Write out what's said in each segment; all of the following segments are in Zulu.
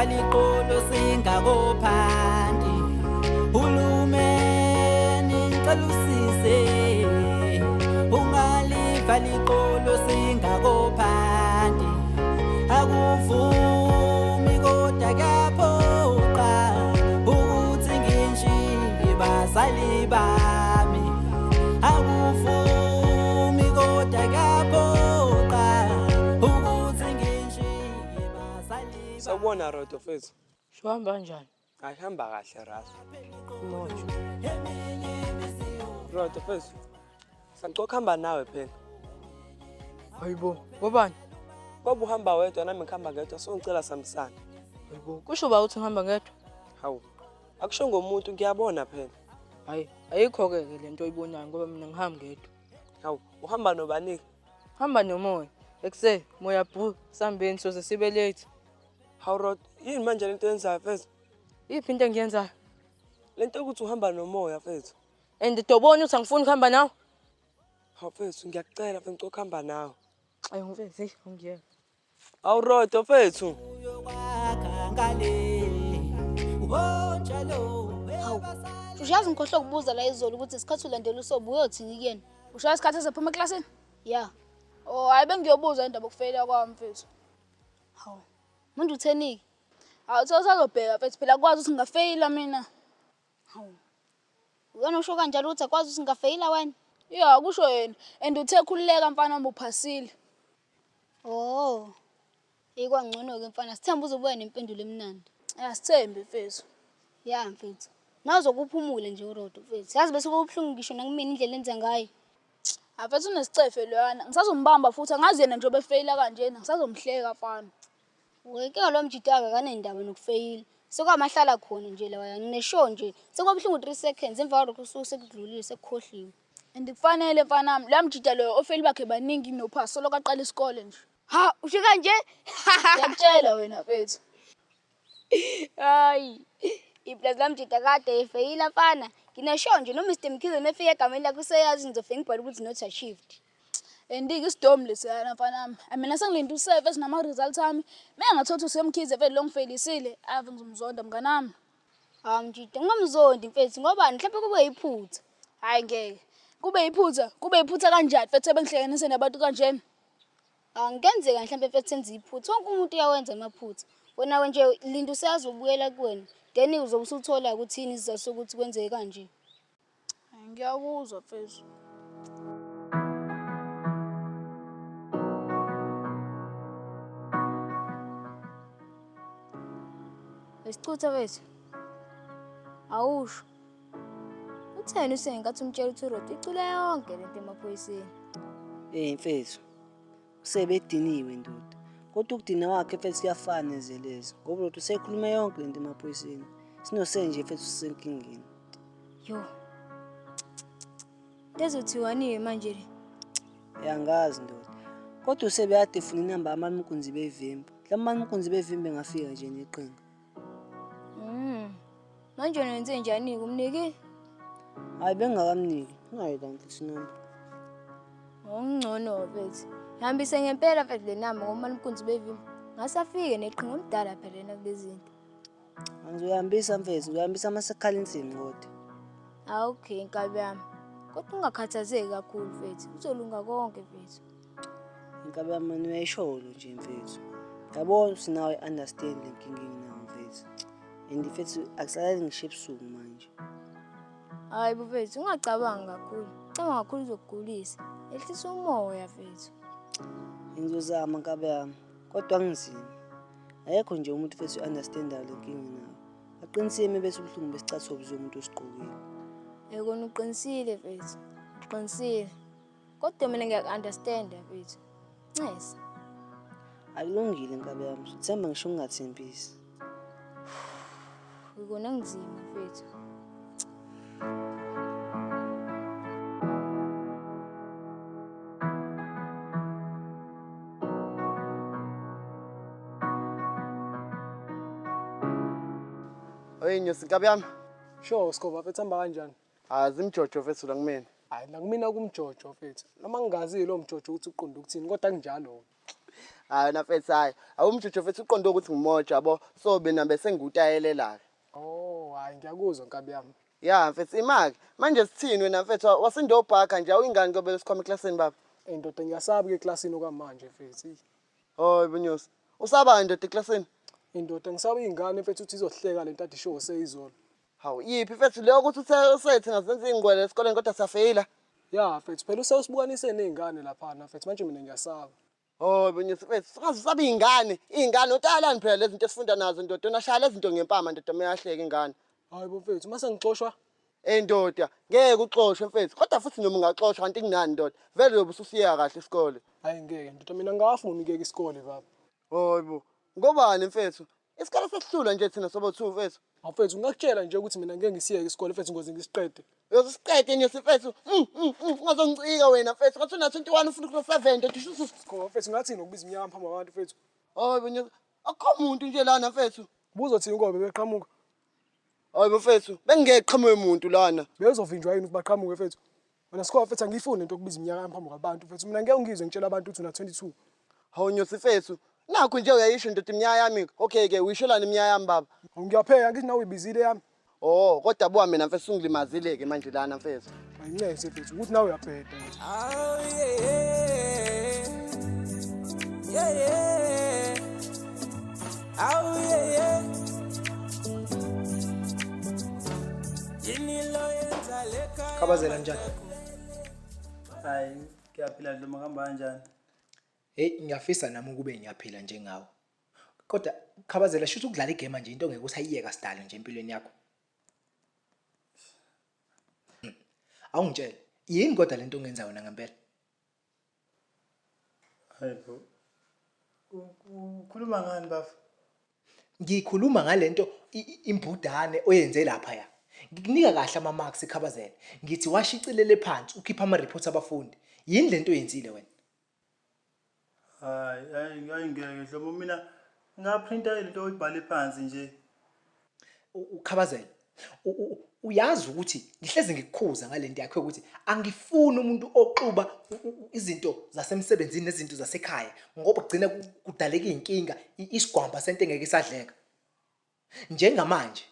Ungalifa liqolo singakophanti. Hulumeni ngicela usise. Ungalifa liqolo singakophanti. Akuvumi kodwa kuyaphoqa ukuthi ngishiye bazali bami. Akuvumi kodwa kuyaphoqa ukuthi ngishiye bazali bami. Sawubona Rodo mfethu. Shuhamba kanjani? Hayi hamba kahle Rafa. Mojo. Rodo mfethu. Sangicela ukuhamba nawe phela. Hayibo, ngobani? Ngoba uhamba wedwa nami ngihamba ngedwa so ngicela sihambisane. Hayibo, kusho ba uthi ngihamba ngedwa? Hawu. Akusho ngomuntu ngiyabona phela. Hayi, ayikho ke ke lento oyibonayo ngoba mina ngihamba ngedwa. Hawu, uhamba nobani? Hamba nomoya. Ekuse, moya bhu, sambeni soze sibe late. Hawu Rodo, yini manje lento oyenzayo mfethu? Iphi into engiyenzayo? Lento yokuthi uhamba nomoya mfethu. And dobona uthi angifuni ukuhamba nawe. Hawu mfethu, ngiyakucela mfethu ngicela ukuhamba nawe. Ayi mfethu, hey, angiyeke. Hawu Rodo mfethu. Uyokwakha ngale. Wonjalo. Hawu. Ushazi ngikhohlwa ukubuza la izolo ukuthi isikhathi ulandela usobo uyothini kuyena. Ushaya isikhathi esephuma eklasini? Ya. Oh, hayi bengiyobuza indaba yokufeyila kwami mfethu. Hawu. Manje utheni-ke? Hawu uthe usazobheka mfethu phela kwazi ukuthi ngingafeyila mina. Hawu. Uyona usho kanjalo ukuthi akwazi ukuthi ngingafeyila wena? Ya, kusho yena. And uthe khululeka mfana wami uphasile. Oh. Ikwangcono-ke mfana, sithembe uzobuya nempendulo emnandi. Ya, sithembe mfethu. Ya mfethu. Nawe uzokuphumula nje uRodo mfethu. Yazi bese kubuhlungu ngisho nakumina indlela enza ngayo. Ha mfethu unesicefe loyana. Ngisazombamba futhi angazi yena njengoba efeyila kanjena. Ngisazomhleka mfana. Inkinga lo mjita akanendaba nokufeyila. Sekwamahlala khona nje lawaya ngineshow nje. Sekwabuhlungu 3 seconds emva kwalokho kusuke sekudlulile sekukhohliwe. And kufanele mfana wami, loya mjita loyo ofeyili bakhe baningi nophasi solo kaqala isikole nje. Ha, usho kanje? Ngiyakutshela wena mfethu. Hayi. Iplazi lamjita kade efeyila mfana. Ngineshow nje no Mr Mkhize mefika egameni lakhe useyazi ngizofika ngibhale ukuthi not achieved. And-ke isidomu lesiyana mfana wami. Ayi mina sengilinde usefe esinama-results ami. Uma ngathola ukuthi usemkhize vele lo ngifelisile, ave ngizomzonda mngani wami. Hawu mjita, ungamzondi mfethu ngoba mhlawumbe kube yiphutha. Hhayi ngeke. Kube yiphutha, kube yiphutha kanjani mfethu ebengihlekanise nabantu kanjena? Angenzeka mhlawumbe mfethu senze iphutha. Wonke umuntu uyawenza amaphutha. Wena we nje linda useyazobuyela kuwena. Then uzobe usuthola ukuthi yini isizathu sokuthi kwenzeke kanje. Hhayi, Ngiyakuzwa mfethu. Isichutha wethu. Awusho. Utheni usengathi umtshela ukuthi uRodo icule yonke lento emaphoyiseni. Hey mfethu, usebediniwe ndoda. Kodwa ukudina kwakhe mfethu kuyafana nezelezi. Ngoba uRodo usekhulume yonke lento emaphoyiseni. Sinosenje mfethu sisenkingeni. Yo. Lezothiwani manje le? Uyangazi ndoda. Kodwa usebeyade efuna inamba yamankunzi bevimba. Mhlawumbe amankunzi bevimba engafika nje neqhinga. Manje wena wenze njani kumniki? Hayi bengingakamniki. Ungayi la mfethu inamba. Ngongcono mfethu. Hambise ngempela mfethu le namba ngoba mankunzi bevimba. Ngase afike neqhinga omdala phela yena kulezinto. Ngizoyihambisa mfethu, ngizoyihambisa masekhala insimbi kodwa. Ah okay nkabi yami. Kodwa ungakhathazeki kakhulu mfethu. Kuzolunga konke mfethu. Inkabi yami mani uyayisholo nje mfethu. Yabona ukuthi nawe understand le nkinga enginayo mfethu. And mfethu akusalali ngisho ebusuku manje. Hayi bo mfethu ungacabangi kakhulu. Cabanga kakhulu uzokugulisa. Ehlisa umoya mfethu. Ngizozama nkabi yami, kodwa kunzima. Akekho nje umuntu mfethu u-understandayo le nkinga enginayo. Aqinisile bese ubuhlungu besicathulo obuzwe umuntu osigqokile. Yekona uqinisile mfethu. Uqinisile. Kodwa mina ngiyaku-understanda mfethu. Ncese. Akulungile nkabi yami, themba ngisho ungathembisi. Ikona kunzima mfethu. Hey Nyosi nkabi yami. Sure, Skhova mfethu hamba kanjani? Azimjojo mfethu la kumina. Hayi nakumina kumjojo mfethu. Noma ngingazi lo mjojo ukuthi uqonda ukuthini kodwa kunjalo. Hayi na mfethu hayi. Awumjojo mfethu uqonde ukuthi ngimoja yabo. So mina bese ngikutayelela ke. Oh, hayi ngiyakuzwa nkabi yami. Ya mfethu imaki. Manje sithini wena mfethu wasindobhaka nje awuyingani kobe sikhwama eklasini baba. Ey ndoda ngiyasaba ke eklasini okwamanje mfethu. Hoy bunyosi. Usaba ndoda eklasini? Indoda ngisaba iy'ngane mfethu ukuthi izohleka le nto ade ishiwo seyizolo. Hawu yiphi mfethu leyo ukuthi uthe usethi ngazenza iy'ngwele esikoleni kodwa siyafeyila? Ya mfethu phela usewusibukanise ney'ngane laphana mfethu manje mina ngiyasaba. Hoy bunyosi mfethu singaze usabe iy'ngane iy'ngane utayalani phela lezi zinto esifunda nazo ndoda unashaya lezi zinto ngempama ndoda uma uyahleka ingane. Hayi bo mfethu uma sengixoshwa Ey ndoda ngeke uxoshwe mfethu kodwa futhi noma ungaxoshwa kanti kunani ndoda vele uyobe ususiyeka kahle isikole. Hayi ngeke ndoda mina ngingawafuni ukuyeka isikole baba. Hoy bo ngobani mfethu isikole sesihlula nje thina sobo two mfethu. Hawu mfethu ngingakutshela nje ukuthi mina ngeke ngisiyeke isikole mfethu ngoze ngisiqede. Uyosiqede nje mfethu. Ungazongicika wena mfethu. Ngathi una 21 ufuna ukuba 7 ndoda usho usu. Sikho mfethu ngathini ukubiza iminyaka phambi kwabantu mfethu. Hayi bo akukho muntu nje lana mfethu. Buzothini ngoba bebeqhamuka. Hayi bo mfethu bengeke qhamuke muntu lana. Bezovinjwa yini ukuthi baqhamuke mfethu? Wena sikho mfethu angiyifuni into yokubiza iminyaka phambi kwabantu mfethu. Mina ngeke ungizwe ngitshela abantu ukuthi una 22. Hawu nyosi mfethu. Nakho nje uyayisho ndoda iminyaka yami. Okay ke uyishelani iminyaka yami baba? Ngiyapheka ngithi nawe uyibizile yami. Oh kodwa buka mina mfethu ungilimazile ke manje lana mfethu. Ayincese mfethu ukuthi nawe uyabheda nje. Oh yeah. Yeah yeah. Oh yeah yeah. Yini lo yenza leka. Khabazela njani? Hayi, ngiyaphila Dlomo kuhamba kanjani? Hey, ngiyafisa nami ukube ngiyaphila njengawe. Kodwa Khabazela shuthi ukudlala igame nje into ongeke usayiyeka sidalo nje empilweni yakho. Awungitshele, yini kodwa lento ongenza yona ngempela? Hayi bo. Ukhuluma ngani bafo? Ngikhuluma ngalento imbudane oyenze lapha ya. Ngikunika kahle ama marks Khabazela. Ngithi washicilele phansi ukhipha ama reports abafundi. Yini lento oyenzile wena? Hayi, hayi, hayi ngeke Dlomo mina ngaprinta lento oyibhale phansi nje. Ukhabazela. Uyazi ukuthi ngihlezi ngikukhuza ngalento yakho ukuthi angifuni umuntu oxuba izinto zasemsebenzini nezinto zasekhaya ngoba kugcina kudaleka izinkinga isigwamba sento engeke isadleka. Njengamanje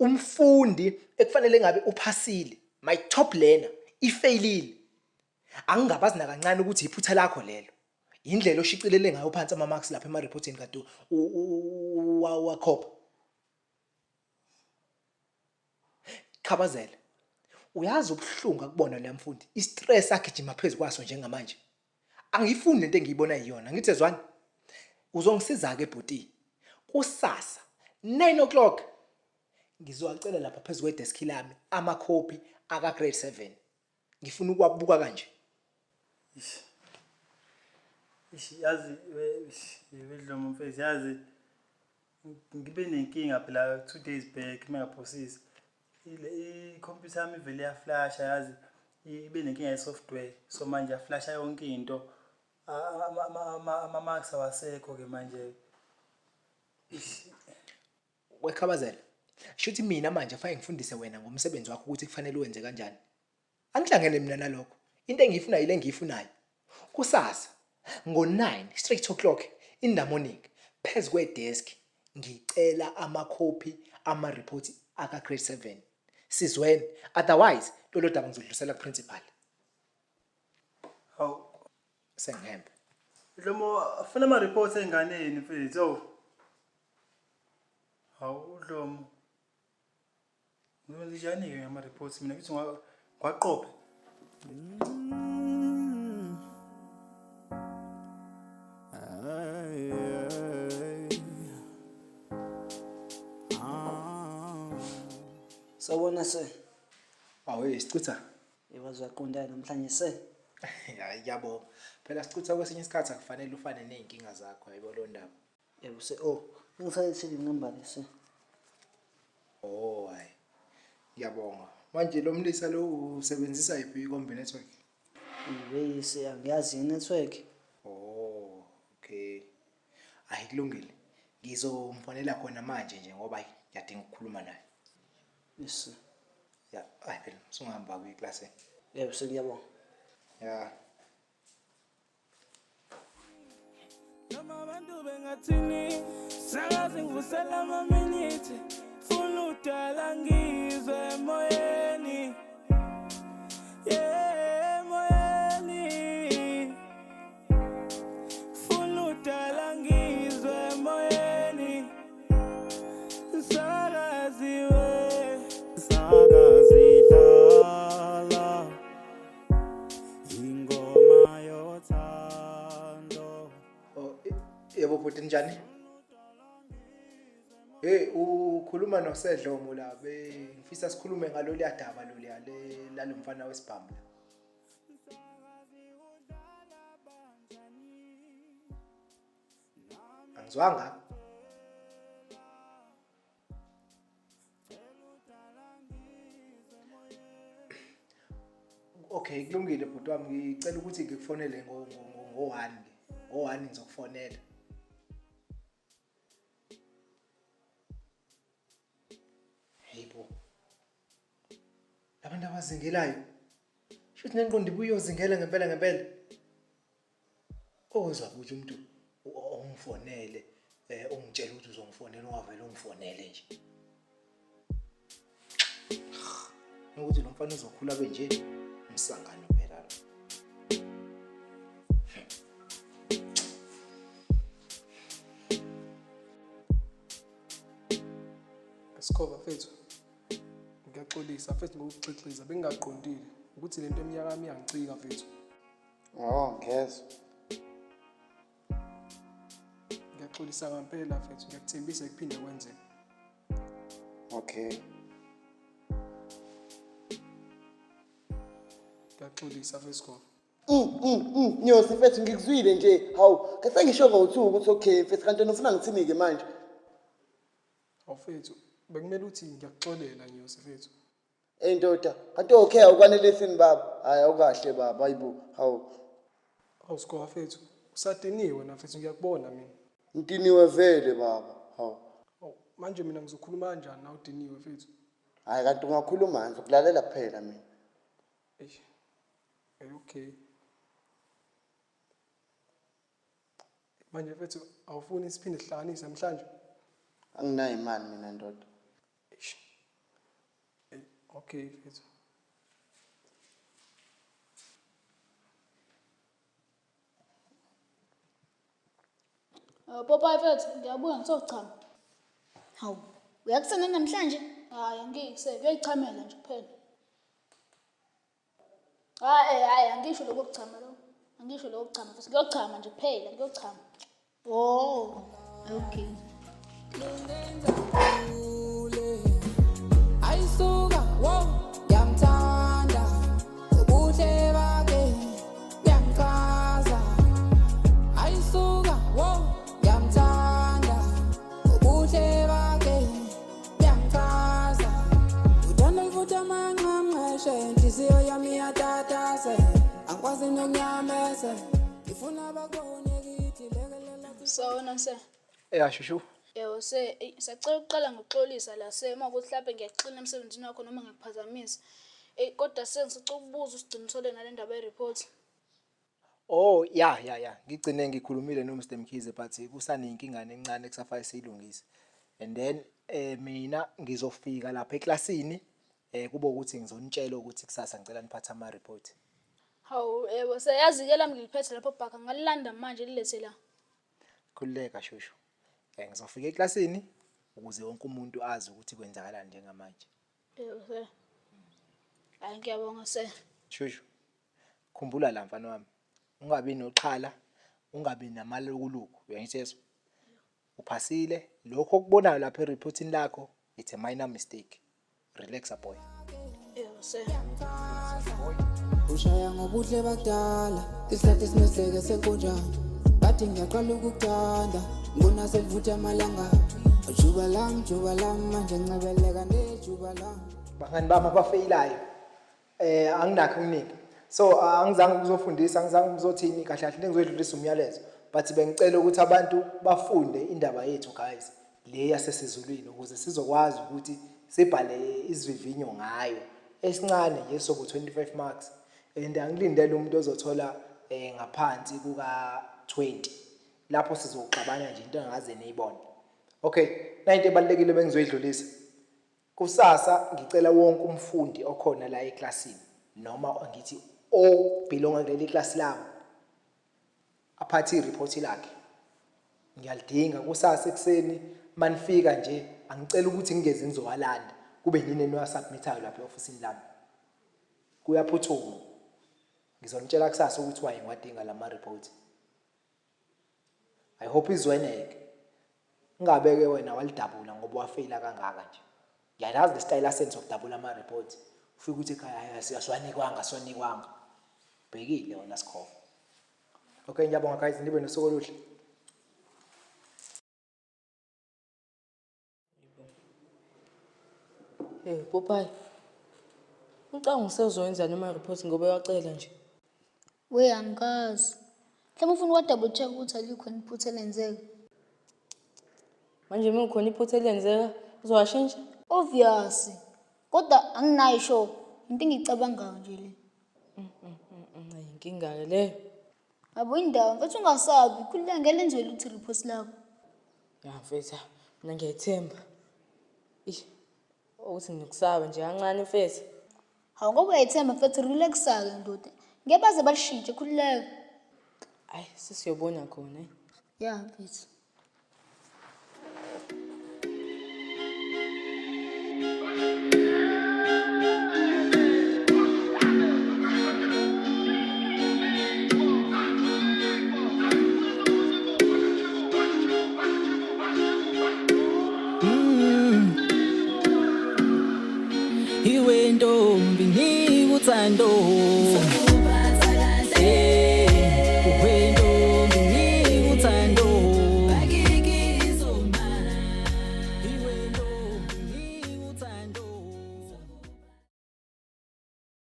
umfundi ekufanele ngabe uphasile, my top learner ifeyilile. Angingabazi nakancane ukuthi iphutha lakho lelo. Indlela oshicilele ngayo phansi ama marks lapha ema reportini kade wakhopha. Khabazela. Uyazi ubuhlungu akubona le mfundi, istress agijima phezulu kwaso njengamanje. Angiyifuni lento engiyibona iyona, ngithi zwane. Uzongisiza ke bhuti. Kusasa 9 o'clock ngizowacela lapha phezulu kwedesk lami amakhophi aka grade 7. Ngifuna ukwabuka kanje. Ish. Ish yazi weDlomo mfethu yazi ngibe nenkinga phela 2 days back mengaphosisi. Ile i-computer yami ivele yaflasha yazi ibe nenkinga ye-software so manje yaflasha yonke into. Ama-marks awasekho ke manje. Ish. Wekhabazela. Shuthi mina manje kufanele ngifundise wena ngomsebenzi wakho ukuthi kufanele uwenze kanjani. Angihlangene mina nalokho. Into engiyifunayo ile engiyifunayo. Kusasa ngo-9 straight o'clock in the morning phezu kwedesk ngicela amakhophi ama-report aka grade 7. Sizwene, otherwise lolo daba ngizodlulisela ku-principal. Hawu. Sengihembe. Dlomo afuna ama-reports enganeni mfethu. Hawu. Hawu Dlomo. Ngizokwenza njani-ke ngama-reports mina ngithi ngiwaqophe. Sawubona sir. Awu Sichitha. Yebo ziyaqonda namhlanje sir. Hayi ngiyabonga. Phela Sichitha kwesinye isikhathi akufanele ufane nezinkinga zakho ayibo lo ndaba. Yebo sir. Oh, ngisalethile inamba sir. Oh hayi. Ngiyabonga. Manje lo mlisa lo usebenzisa yiphi ikombi network? Hey sir, angiyazi i-network. Oh, okay. Hayi kulungile. Ngizomfonela khona manje nje ngoba ngiyadinga ukukhuluma naye. Yes sir. Ya, hayi phela usungahamba kwi-class. Yebo sir, ngiyabonga. Ya. Noma abantu bengathini, sakaze ngivusela amaminithi. Funa udala ngizwe emoyeni. Yeah, emoyeni. Funa udala ngizwe emoyeni. Sakaziwe. Sakazidlala ingoma yothando. Oh, yebo bhuti, njani? Hey, ukhuluma noSedlomo la, bengifisa sikhulume ngalolu daba loluya lalomfana wesibhamu la. Angizwanga. Okay, kulungile bhuti wami, ngicela ukuthi ngikufonele ngo-1 ke. Ngo-1 ngizokufonela. Hey bo. Labantu abazingelayo. Shuthi nengqondo ibuye iyozingela ngempela ngempela. Ozwa ukuthi umuntu ongifonele ungitshela ukuthi uzongifonela, ungavele ungifonele nje. Ukuthi lo mfana uzokhula benje umsangano phela lo. Sikhova mfethu, ngiyaxolisa mfethu ngokuxixhiza, bengingaqondile ukuthi lento eminyaka yami iyangicika mfethu. Oh, ngezwa. Ngiyaxolisa ngempela mfethu, ngiyakuthembisa kuphinde kwenzeke. Okay. Ngiyaxolisa mfethu Sikhova. Nyosi mfethu, ngikuzwile nje. Hawu, kase ngisho ngo-2 ukuthi okay mfethu, kanti wena ufuna ngithini-ke manje? Awu mfethu, bekumele uthi ngiyakuxolela Nyosi mfethu. Ey ndoda, kanti okay awukwanelisini baba? Hayi, awukahle baba, hayibo, hawu. Awu Sikhova mfethu, usadiniwe na mfethu, ngiyakubona mina. Ngidiniwe vele baba, hawu. Awu manje mina ngizokhuluma kanjani na udiniwe mfethu? Hayi, kanti ungakhuluma, ngizokulalela kuphela mina. Eish. Okay. Manje mfethu, awufuni siphinde sihlanganise namhlanje? Anginayo imali mina ndoda. Eish. Okay mfethu. Popayi mfethu, ngiyabuya ngizochama. Hawu, uyakusena namhlanje? Hhayi, angiyikuse, kuyayichamela nje kuphela. Hhayi, hhayi, angisho lokho kuchama lokho. Angisho lokho kuchama mfethu, ngiyochama nje kuphela, ngiyochama. Oh, okay. Ayisuka, wow, ngiyamthanda ubuhle bakhe, ngiyamchaza. Ayisuka, wow, ngiyamthanda ubuhle bakhe, ngiyamchaza. Uthanda livutha amanqamnqeshe, inhliziyo yami iyatatase, angikwazi nokunyameze, ngifuna bakubone kithi lekelela. Sawona se. Ya shushu. Yebo se, eyi, sacela ukuqala ngokuxolisa la se, uma kuthi mhlampe ngiyakuxina emsebenzini wakho noma ngiyakuphazamisa. Eyi, kodwa se ngisacela ukubuza usigcine uthole nale ndaba ye-report. Oh ya ya ya, ngigcine ngikhulumile no Mr Mkhize, but kusanenkinga encane ekusafanele siyilungise. And then mina ngizofika lapha eklasini, kube ukuthi ngizonitshela ukuthi kusasa ngicela niphathe ama report. Hawu, yebo se, yazi-ke lami ngiliphethe lapho bhaka, ngalilanda manje lilethe la. Khululeka shushu. Ngizofika eklasini ukuze wonke umuntu azi ukuthi kwenzakalani njengamanje. Yebo se. Hayi, ngiyabonga se. Shushu. Khumbula la mfana wami. Ungabi noxhala, ungabi namalukuluku, uyangithezwa? Uphasile, lokho okubonayo lapha ereportini lakho, it's a minor mistake. Relax boy. Yebo se. Ushaya ngobuhle bakudala, isihlathi esineseke senkonjane, bathi ngiyaqala ukukuthanda, ngibona selivutha amalanga. Juba lami, juba lami, manje ncebeleka nejuba lami. Bangani bami abafayilayo, anginakho okuningi. So angizange ukuzofundisa, angizange ukuzothini, kahle kahle into engizoyidlulisa umyalezo. But bengicela ukuthi abantu bafunde indaba yethu guys, le yasesizulwini, ukuze sizokwazi ukuthi sibhale izivivinyo ngayo. Esincane nje soku 25 marks, and angilindele umuntu ozothola ngaphansi kuka 20. Lapho sizoxabana nje into engaze niyibone. Okay, nayinto ebalulekile bengizoyidlulisa. Kusasa ngicela wonke umfundi okhona la eklasini noma ngithi obelonga kuleli klasi lami aphathe iriphothi lakhe. Ngiyalidinga kusasa ekuseni manifika nje angicela ukuthi ngingezi ngizowalanda kube yini eniwasubmithayo lapha e-ofisini lami. Kuyaphuthuma. Ngizonitshela kusasa ukuthi why ngiwadinga lama report. I hope izweneke. Ungabe-ke wena walidabula ngoba wafeyila kangaka nje. Ngiyalazi le style aseni sokudabula ama-report. Ufike ukuthi ekhaya hayi asiwanikwanga asiwanikwanga. Bhekile wena Sikhova. Okay ngiyabonga guys nibe nosuku oluhle. Hey, Popeye. Ucanga usezowenza noma report ngoba uyacela nje. We angikazi. Mhlawumbe ufuna ukwa double check ukuthi alikho iphutha elenzeka. Manje uma kukhona iphutha elenzeka uzowashintsha? Obvious. Kodwa anginayo sure. Into engiyicabangayo nje le. Inkinga-ke leyo. Yabo indawo mfethu ungasabi, khululeka ngeke lenziwe lutho report lakho. Ya mfethu, mina ngiyayithemba. Eish, ukuthi nginokusaba nje kancane mfethu. Hawu ngoba uyayithemba mfethu relax-ke ndoda. Ngeke baze balishintshe khululeka. Ayi, sesiyobona khona. Eh. Ya mfethu. Iwe ntombi ngikuthando.